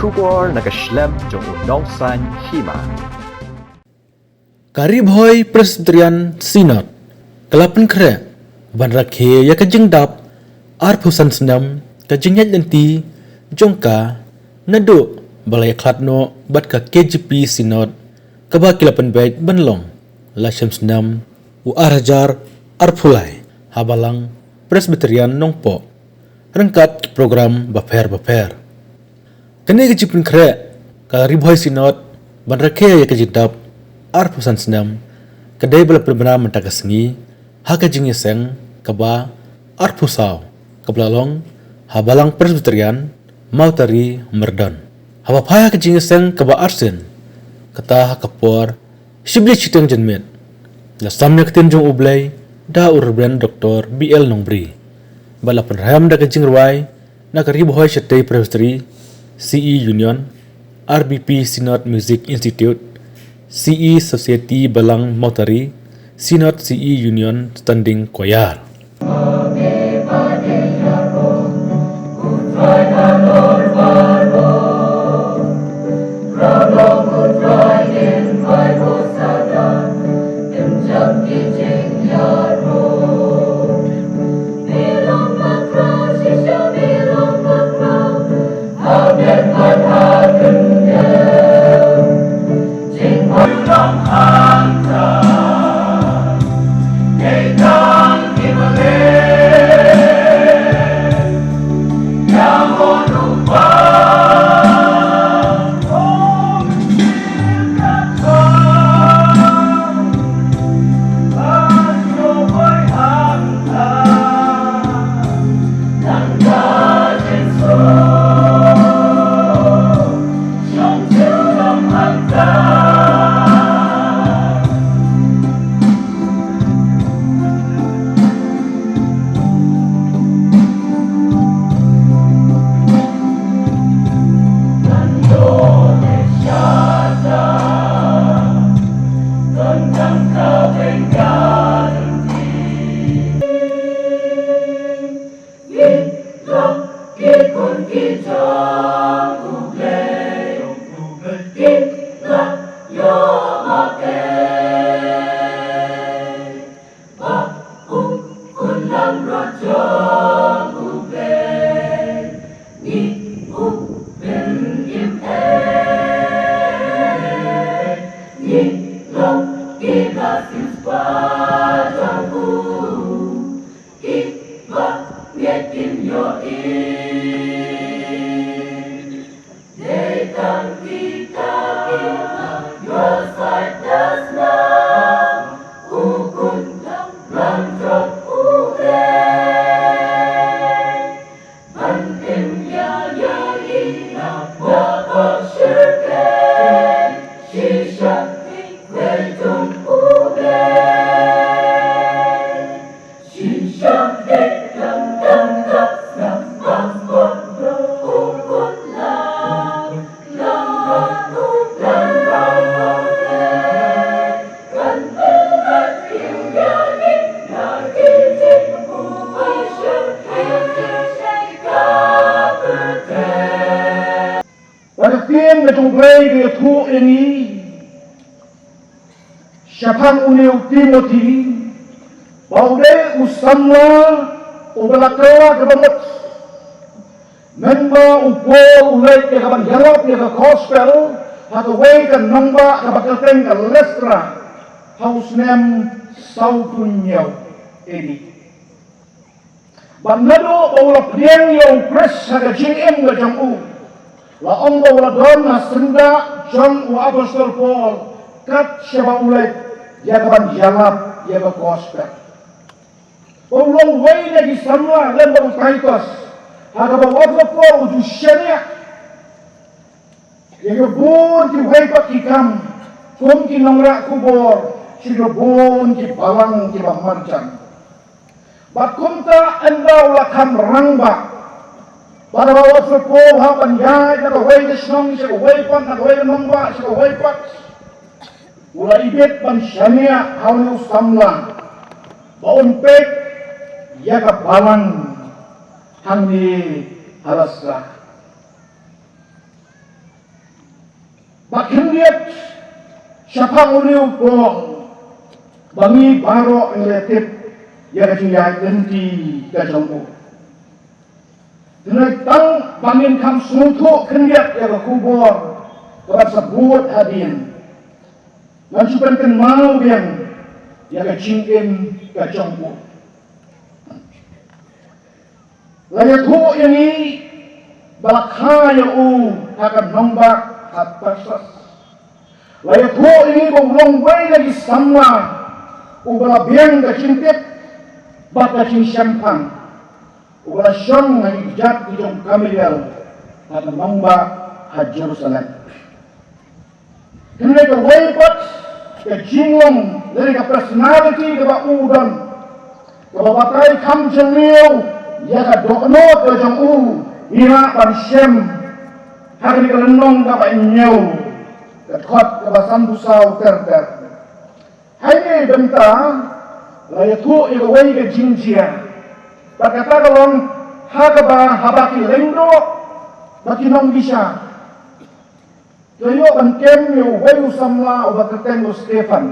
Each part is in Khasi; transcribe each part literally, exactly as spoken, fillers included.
Khubor na ka shlem jong u Nongsaiñ Hima. Ka Ri Bhoi Presbyterian Synod ka la pynkhreh ban rakhe ïa ka jingdap arphew san snem ka jingïaid lynti jong ka, naduh ba la ïakhlad noh bad ka K J P Synod kaba ki la pynbeit ban long la shem snem u ar hajar arphew lai ha Balang Presbyterian Nongpoh, ryngkat ki program bapher bapher. Kane ka jingpynkhreh ka Ri Bhoi Synod ban rakhe ïa ka jingdap arphew san snem ka dei ba la pynbna mynta ka sngi ha ka jingïaseng kaba arphew saw kaba la long ha Balang Presbyterian Mawtari Myrdon. Haba phai ha ka jingïaseng kaba arsien, kata ha ka por shibit shiteng janmiet, la sam ïa ka ktien jong U Blei da u Reverend Doctor B L Nongbri bad la pynrhem da ka jingrwai na ka Ri Bhoi Shatei Presbytery, C E Union, R B P Synod Music Institute, C E Society Balang Mawtari, Synod C E Union Standing Choir. Ba ka ktien ka jong U Blei ka ïathuh ïa ngi shaphang une u Timothi ba u dei u samla uba la kylla kaba mut. Mynba u Paul u leit ïa ka ban ïalap ïa ka gospel ha kawei ka nongbah kaba kyrteng ka Listra ha u snem sawphew hynñiew A D. Bad naduh ba u la pdiang ïa u Khrist ha ka jingim ka jong u, la ong ba u la don ha syndah jong u Apostol Paul kat shaba u leit ïa ka ban ïalap ïa ka gospel. Ba u long uwei na ki samla lem bad u Titus, ha kaba u Apostol Paul u ju shaniah ïa ki bun kiwei pat ki kam kum ki nongrah khubor sha ki bun ki balang kiba marjan. Bad kumta ynda u la kham rangbah, bad haba u Apostol Paul u hap ban ïaid na kawei ka shnong sha kawei pat, na kawei ka nongbah sha kawei pat, u la ibit ban shaniah ha une u samla ba un peit ïa ka balang hangne ha Listra. Khyndiat shaphang une u Paul ba ngi baroh ngi la tip ïa ka jingïaid lynti ka jong u. Te tang ba ngin kham sngewthuh khyndiat ïa ka khubor kaba sa bud hadien, ngan shu pynkynmaw biang ïa ka jingim ka jong u. La ïathuh ïa ngi ba la kha ïa u ha ka nongbah ha Tarsus. La ïathuh ïa ngi ba u long uwei na ki samla uba la biang ka jingtip bad ka jingshemphang, uba la shong ha ki kjat ki jong Gamaliel ha ka nongbah ha Jerusalem. Hynrei kawei pat ka jinglong lane ka personality kaba u don, kaba batai kham jylliew ïa ka dohnud ka jong u, ngi lah ban shem ha kane ka lynnong kaba hynñiew, ka dkhot kaba sanphew saw ter ter. Ha kane ka bynta la ïathuh ïa kawei ka jingjia, bad kata ka long ha kaba haba ki lyngdoh bad ki nongbishar ki la ïoh ban kem ïa uwei u samla uba kyrteng u Stephan.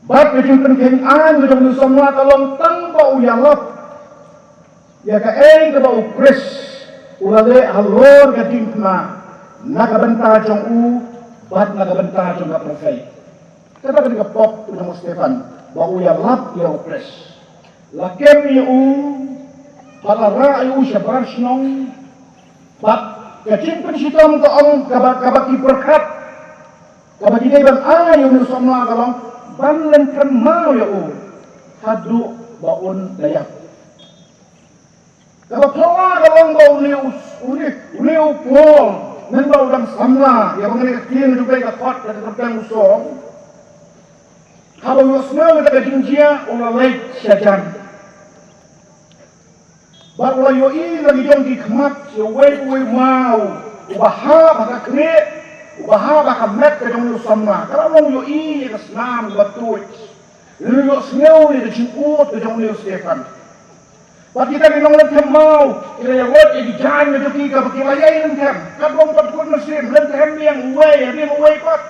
Bad ka jingpynkheiñ aiñ ka jong une u samla ka long tang ba u ïalap ïa kaei kaba u Khrist u la leh halor ka diengphna na ka bynta jong u bad na ka bynta jong ka pyrthei. Kata ka dei ka pop u jong u Stephan, ba u ïalap ïa u Khrist. La kem ïa u bad la rah ïa u shabar shnong. Bad ka jingpynshitom ka ong kaba, kaba ki pyrkhat, kaba ki dei ban ai ïa une u samla ka long ban lynthem maw ïa u haduh ba un da ïap. Kaba phylla ka long ba une u, une, une u Paul, mynba u dang samla, ïa ba ngi la ktien jong ka dkhot ka kyrteng u Saul, haba u ïohsngew ïa ka jingjia u la leit shajan. Bad u la ïohi na la ki jong ki khmat ïa uwei pa uwei u maw uba hap ha ka khlieh, uba hap ha ka met ka jong une u samla. Ka la long u ïohi ïa ka snam kaba tuid. U ïohsngew ïa ka jingud ka jong une u Stephan. Bad kita ki nonglynthem maw ki la ïa lait ïa ki jaiñ ka jong ki kaba ki la ïai lynthem. Katba ong pat kut mynsiem, lynthem biang uwei, biang uwei pat.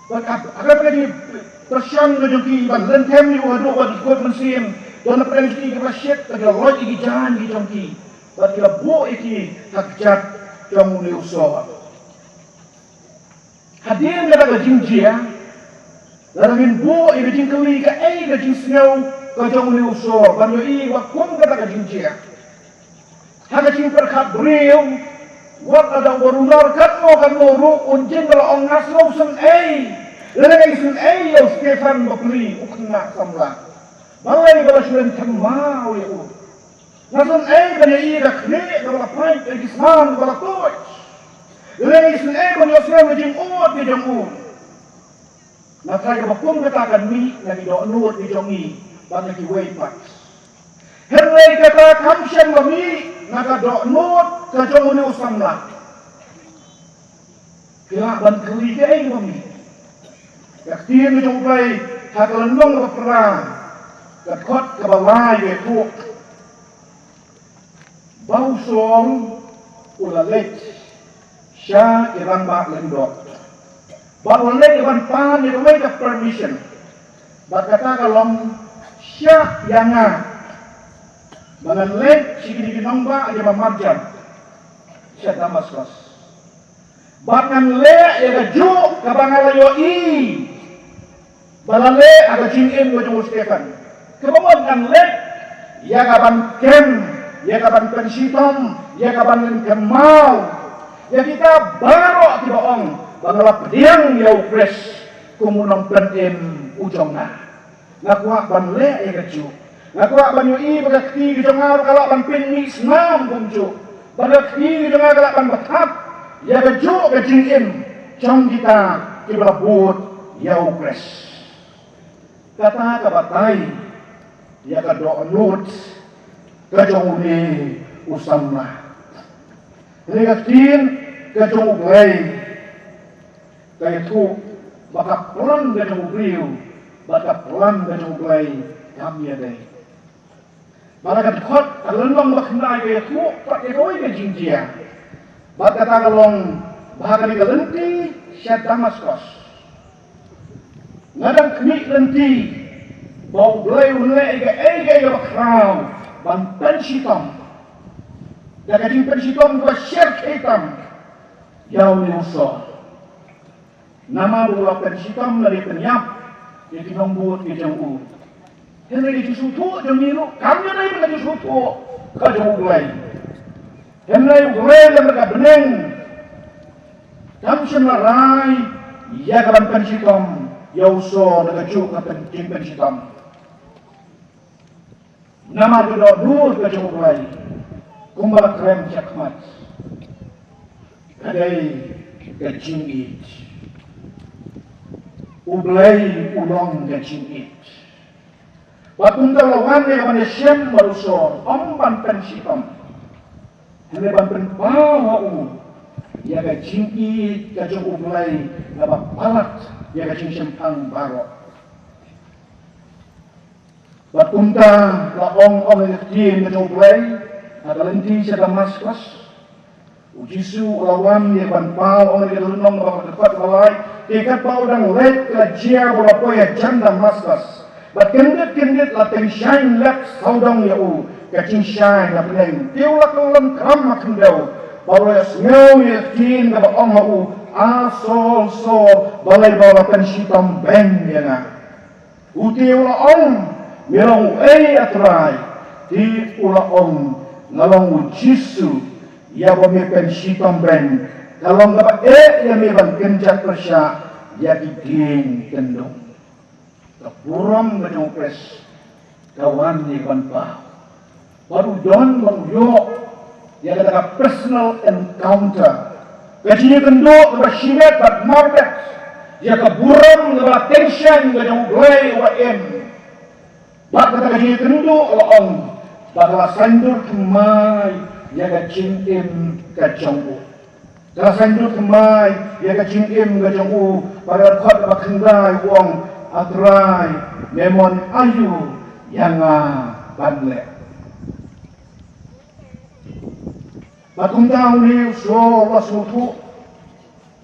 Bad kat, kat ka jingpyrshang ka jong ki ban lynthem ïa u haduh ba kut mynsiem, don na pdeng jong ki kiba la shit, bad ki la lait ïa ki jaiñ ki jong ki. Bad ki la buh ïa ki ha kjat jong une u Saul. Hadien kata ka jingjia, lada ngin buh ïa ka jingkylli kaei ka jingsngew ka jong une u Saul ban ïohi wat kum kata ka jingjia. Ha ka jingpyrkhat briew, wat lada uba runar katno katno ruh un jin ba la ong nga sngew sngewieit. Lada nga sngewieit ïa u Stephan bapli u khynnah samla. Balei ba la shu lynthem maw ïa u. Nga sngewieit ban ïohi ïa ka khlieh kaba la pait, ïa ki snam kiba la tuid. Lada nga sngewieit ban ïohsngew ïa ka jingud ka jong u. Nga tharai kaba kum kata kan mih na ki dohnud ki jong ngi bad na kiwei pat. Hynrei kata kam shym la mih na ka dohnud ka jong une u samla. Ki lah ban kylli kaei kaba mih. Ka ktien ka jong U Blei ha ka lynnong kaba phra, ka dkhot kaba lai ka ïathuh ba u Saul u la leit sha ki rangbah lyngdoh. Bad u la leit ban pan ïa kawei ka permission. Bad kata ka long, shah ïa nga ba ngan leit sha kine ki nongbah ïa ba marjan sha Damaskos. Bad ngan leh ïa kajuh kaba nga la ïohi ba la leh ha ka jingim ka jong u Stephan. Kaba mut ngan leh ïa kaban kem, ïa kaban pynshitom, ïa kaban lynthem maw ïa kita baroh kiba ong ba nga la pdiang ïa u Khrist kum u nongpynim u jong nga. Nga kwah ban leh ïa kajuh. Nga kwah ban ïohi ba ka kti ka jong nga ruh ka lah ban pynmih snam kumjuh. Ba ka kti ka jong nga ka lah ban batai ïa kajuh ka jingim jong kita kiba la bud ïa u Khrist. Kata ka batai ïa ka dohnud ka jong une u samla. Ïa ka ktien ka jong U Blei ka ïathuh ba ka plan ka jong u briew bad ka plan ka jong U Blei kam ïadei. Bad ka dkhot ka lynnong ba khyndai ka ïathuh pat ïa kawei ka jingjia. Bad kata ka long ba ha kane ka lynti sha Damaskos, nga dang khmih lynti ba U Blei un leh ïa kaei kaei kaba khraw ban pynshitom da ka jingpynshitom kaba sher kheitam ïa une u sor. Namar u la pynshitom lane pynïap ïa ki nongbud ki jong u. Hynrei ka jingsngewthuh jong ngi ruh kam dei ban ka jingsngewthuh ka jong U Blei. Hynrei U Blei lem bad ka bneng kam shym la rai ïa ka ban pynshitom ïa u sor da kajuh ka pyn- jingpynshitom. Namar ka dohnud ka jong U Blei kumba la kren shakhmat ka dei ka jingïeit. U Blei u long ka jingïeit. Bad kumta u la wan ïa ka ban ïashem bad u sor, ym ban pynshitom, hynrei ban pynpaw ha u ïa ka jingïeit ka jong U Blei kaba palat ïa ka jingshemphang baroh. Bad kumta la ong, ong ïa ka ktien ka jong U Blei ha ka lynti sha Damaskos. U Jisu u la wan ïa ban paw, ong ïa ka lynnong ba ka dkhot ba lai. Te katba u dang leit ka la jia ba u la poi hajan Damaskos. Bad kyndit kyndit la tyngshaiñ lep sawdong ïa u ka jingshai na bneng. Te u la kyllon kram ha khyndew bad u la ïasngew ïa ka ktien kaba ong ha u, A Saul, Saul, balei ba u la pynshitom beiñ ïa nga? U te u la ong, Me long uei, A Trai? Te u la ong, Nga long u Jisu, ïa uba me pynshitom beiñ. Ka long kaba eh ïa me ban kynjat pyrshah ïa ki dieng kyndong. Ka burom ka jong U Khrist ka wan ïa ka ban paw. Bad u don ba u ïoh ïa kata ka personal encounter, ka jingïakynduh kaba shimet bad marbet ïa ka burom kaba la tyngshaiñ ka jong U Blei uba im. Bad kata ka jingïakynduh la ong ba ka la saiñdur thymmai ïa ka jingim ka jong u. Ka la saiñdur thymmai ïa ka jingim ka jong u, bad ha ka dkhot kaba khyndai u ong, A Trai, me mon aïu ïa nga ban leh? Bad kumta une u Saul u la sngewthuh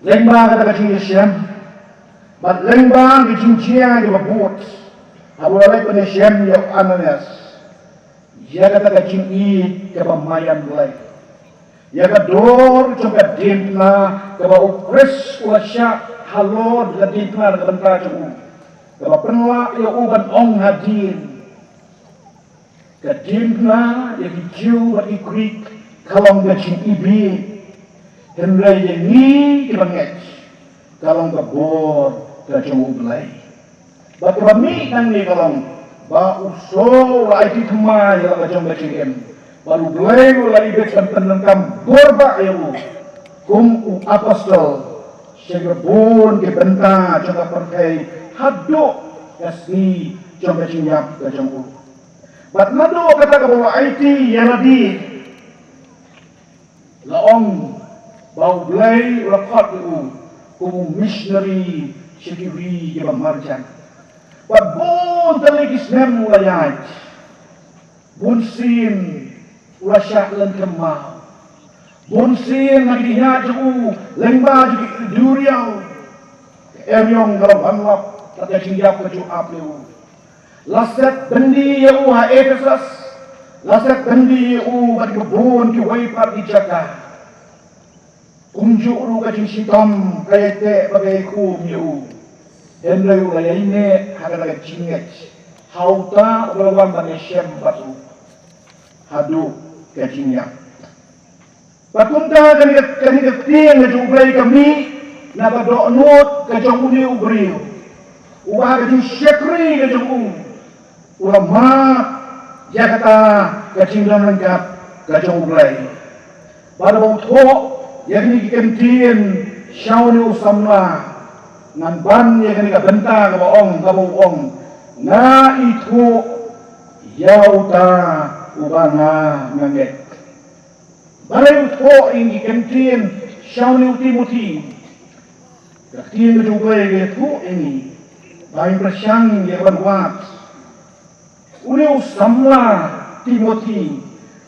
lyngba kata ka jingïashem bad lyngba ka jingjia kaba bud, haba u la leit ban ïashem ïa u Ananias, ïa kata ka jingïeit kaba maïan Blei, ïa ka dor jong ka diengphna kaba U Khrist u la shah halor ka diengphna na ka bynta jong u, kaba pynlah ïa u ban ong hadien, ka diengphna ïa ki Jiw bad ki Grik ka long ka jingiwbih, hynrei ïa ngi kiba ngeit ka long ka bor ka jong U Blei. Bad kaba mih nangne ka long ba u Saul u la aiti thymmai ïa la ka jong ka jingim, bad U Blei u la ibit ban pyndonkam bor bah ïa u kum u apostol sha kiba bun ki bynta jong ka pyrthei haduh ka sngi jong ka jingïap ka jong u. Bad naduh kata kaba u la aiti ïa lade, la ong ba U Blei u la khot ïa u kum u missionary sha ki ri kiba marjan. Bad bun tylli ki snem u la ïaid. Bun sien u la shah lynthem maw. Bun sien na ki jingïaid jong u lyngba jong ki duriaw, ka eriong ka la wanlap bad ka jingïap ka ju ap ïa u. La set byndi ïa u ha Ephesus, la set byndi ïa u bad kiba bun kiwei pat ki jaka. Kumjuh ruh ka jingshitom ka ïai teh bad ka ïai khum ïa u. Hynrei u la ïaineh ha kata ka jingngeit ha uta uba la wan ban ïashem bad u haduh ka jingïap. Bad kumta kane ka, kane ka ktien ka jong U Blei ka mih na ka dohnud ka jong une u briew uba ha ka jingshakri ka jong u u la mad ïa kata ka jinglong ryngkat ka jong U Blei. Bad haba u thoh ïa kine ki kyntien sha une u samla, ngan ban ïa kane ka bynta kaba ong, kaba u ong, Nga ithuh ïa uta uba nga, nga ngeit. Balei u thoh ïa ngi ki kyntien sha une u Timothi? Ka ktien ka jong U Blei ka ïathuh ïa ngi ba ngin pyrshang ïa ka ban wad. Une u samla Timothi,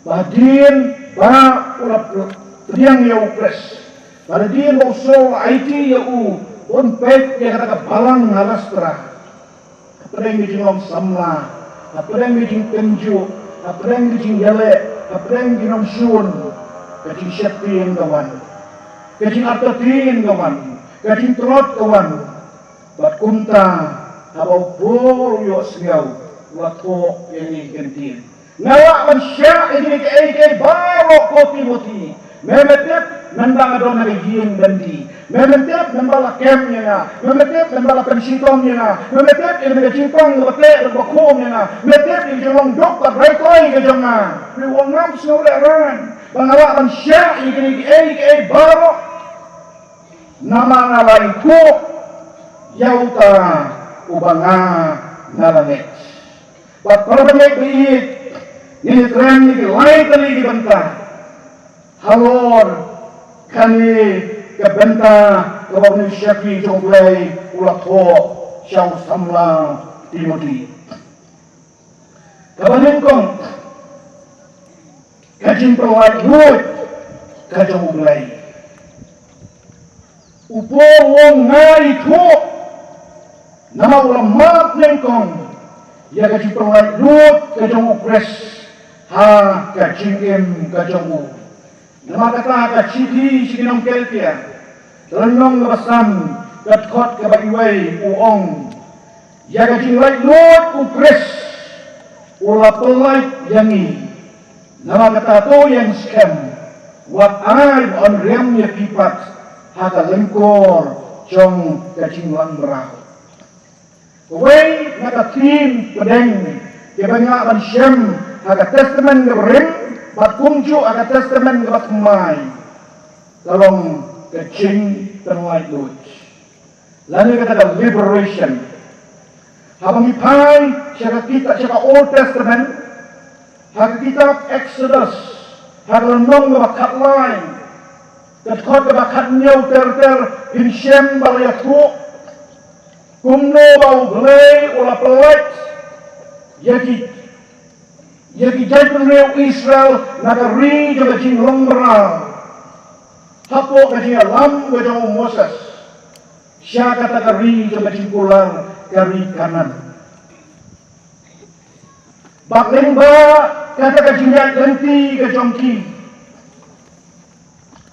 ba hadien ba u la pl-, pdiang ïa u Khrist. Bad hadien ba u Saul u aiti ïa u ban peit ïa kata ka balang ha Listra, hapdeng ka jinglong samla, hapdeng ka jingtynjuh, hapdeng ka jingïaleh, hapdeng ka jinglong shun, ka jingsheptieng ka wan, ka jingartatien ka wan, ka jingtlot ka wan. Bad kumta, haba u Paul u ïohsngew, u la thoh ïa kine ki kyntien: Nga lah ban shah ïa kine kiei kiei baroh, ko Timothi. Me me tip, mynba nga don ha ka ïing byndi. Me me tip, mynba la kem ïa nga. Me me tip, mynba la pynshitom ïa nga. Me me tip, ïa ka jingpang kaba teh bad kaba khum ïa nga. Me tip, ïa ka jinglong duk bad rai kloi ka jong nga. Hynrei u ong, ngam sngew lehraiñ ba nga lah ban shah ïa kine kiei kiei baroh. Namar nga la ithuh ïa uta uba nga, nga la ngeit. Bad para bangeit ba ïeit, ngin ïakren ïa ki lai tylli ki bynta halor kane ka bynta kaba u Shakri jong U Blei u la thoh sha u samla Timothi. Kaba nyngkong, ka jingpynlait luid ka jong U Blei. U Paul u ong, nga ithuh, namar u la mad nyngkong ïa ka jingpynlait luid ka jong u Khrist ha ka jingim ka jong u. Namar kata, ka shithi sha ki nong Galatia, ka lynnong kaba san, ka dkhot kaba wei, u ong, ïa ka jinglait luid u Khrist u la pynlait ïa ngi. Namar kata, to ïeng skhem, wat ai ba yn riam ïa phi pat ha ka lyngkor jong ka jinglong mraw. Kawei na ka theme pdeng kiba nga lah ban shem ha ka Testament kaba rim bad kumjuh ha ka Testament kaba thymmai, ka long ka jingpynlait luid, lane kata ka liberation. Haba ngi phai sha ka kitab, sha ka Old Testament, ha ka kitab Exodus, ha ka lynnong kaba khatlai, ka dkhot kaba khathynñiew ter ter, phin shem ba la ïathuh kumno ba U Blei u la pynlait ïa ki, ïa ki jaitbynriew Israel na ka ri jong ka jinglong mraw, hapoh ka jingïalam ka jong u Moses, sha kata ka ri jong ka jingkular, ka ri Kanaan. Bad lyngba kata ka jingïaid lynti ka jong ki,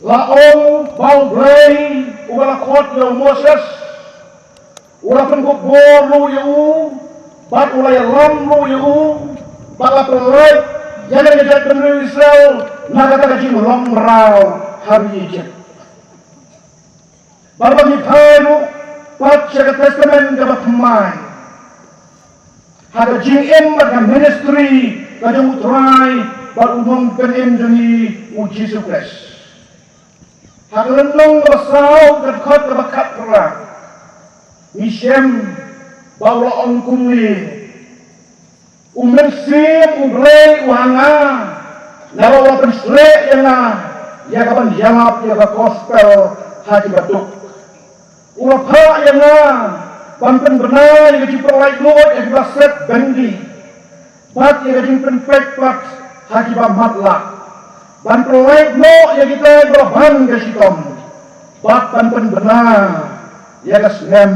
la ong ba U Blei uba la khot ïa u Moses u la pynkup bor ruh ïa u, bad u la ïalam ruh ïa u, bad la pynlait ïa ka jaitbynriew Israel na kata ka jinglong mraw ha ri Egypt. Bad ba ngi phai ruh pat sha ka Testament kaba thymmai, ha ka jingim bad ka ministry ka jong U Trai bad U Nongpynim jong ngi U Jisu Khrist, ha ka lynnong kaba saw, ka dkhot kaba khatphra, ngi shem ba u la ong kumne: U Mynsiem U Blei u ha nga, naba u la pynshlur ïa nga ïa ka ban ïalap ïa ka gospel ha kiba duk. U la phah ïa nga ban pynbna ïa ka jingpynlait luid ïa kiba set byndi, bad ïa ka jingpynpeit pat ha kiba matlah, ban pynlait noh ïa kita kiba la ban ka shitom, bad ban pynbna ïa ka snem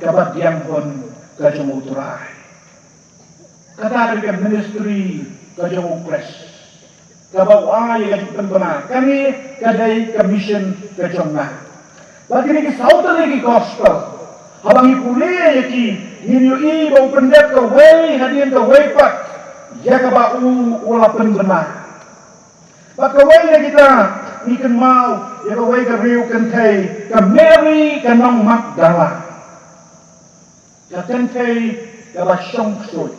kaba diang hun ka jong U Trai. Kata ka dei ka ministry ka jong U Khrist, kaba u ai ïa ka jingpynbna. Kane ka dei ka mission ka jong nga. Bad kine ki saw tylli ki gospel, haba ngi pule ïa ki, ngin ïohi ba u pyndep kawei hadien kawei pat ïa kaba u, u la pynbna. Bad kawei na kita, ngi kynmaw ïa kawei ka riew kynthei, ka Mary ka nong Magdala. Ka kynthei kaba shong ksuid.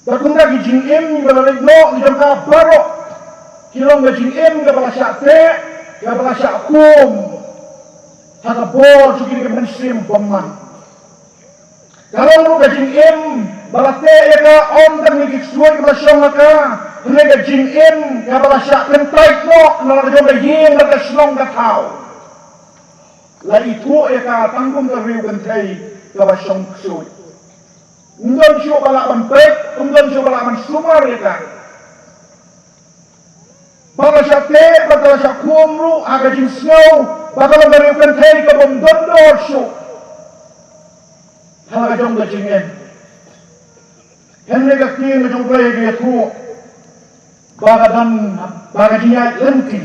Bad kumta ki jingim ba la leit noh ki jong ka baroh, ki long ka jingim kaba la shah teh, kaba la shah khum ha ka bor jong kine ki mynsiem bymman. Ka long ruh ka jingim ba la teh ïa ka, ym tang ïa ki ksuid kaba la shong ha ka, hynrei ka jingim kaba la shah kyntait noh na la ka jong ka ïing bad ka shnong ka thaw. La ithuh ïa ka tang kum ka riew kynthei kaba shong ksuid. Ym don shuh ba lah ban peit, ym don shuh ba lah ban sumar ïa ka. Ba ka la shah teh, ba ka la shah khum ruh ha ka jingsngew ba ka long ka riew kynthei ka bym don dor shuh ha la ka jong ka jingim. Hynrei ka ktien ka jong U Blei ka ïathuh ba ka don, ba ka jingïaid lynti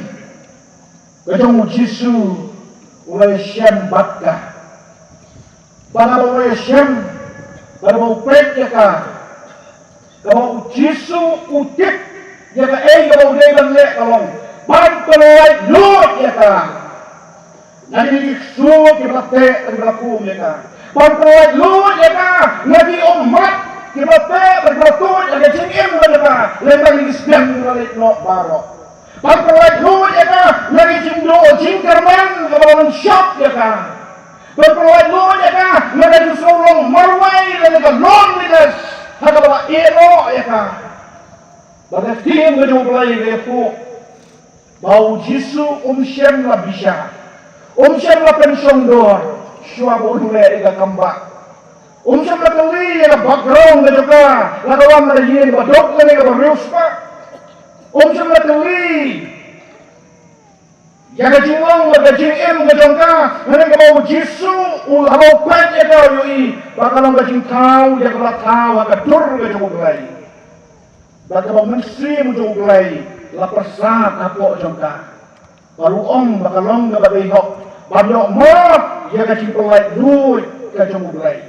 ka jong U Jisu u la ïashem bad ka. Ba haba u la ïashem, ba haba u peit ïa ka, kaba U Jisu u tip ïa kaei kaba u dei ban leh ka long ban pyllait luid ïa ka na kine ki ksuid kiba la teh, kiba la khum ïa ka. Ban pyllait luid ïa ka na ki ummat kiba la teh, kiba la tuid ïa ka jingim ka jong ka, lem bad ki snem kiba la leit noh baroh. Ban pyllait luid ïa ka na ki jingduh jingkyrmen kaba la shop ïa ka. Ban pyllait luid ïa ka na ka jingsngew long marwei lane ka loneliness ha kaba la ïehnoh ïa ka. Ba ka ktien ka jong U Blei ka ïathuh ba U Jisu um shym la bishar, um shym la pynshongdor shuwa ba un leh ïa ka kambah. Um shym la kylli ïa ka background ka jong ka, la ka wan na ka ïing ba duk lane kaba riewspah. Um shym la kylli ïa ka jinglong bad ka jingim ka jong ka, hynrei kaba U Jisu u, haba u peit ïa ka, u ïohi ba ka long ka jingthaw ïa kaba la thaw ha ka dur ka jong U Blei. Bad kaba U Mynsiem jong U Blei la pyrsad hapoh jong ka. Bad u ong ba ka long kaba dei hok ban ïoh map ïa ka jingpyllait luid ka jong U Blei.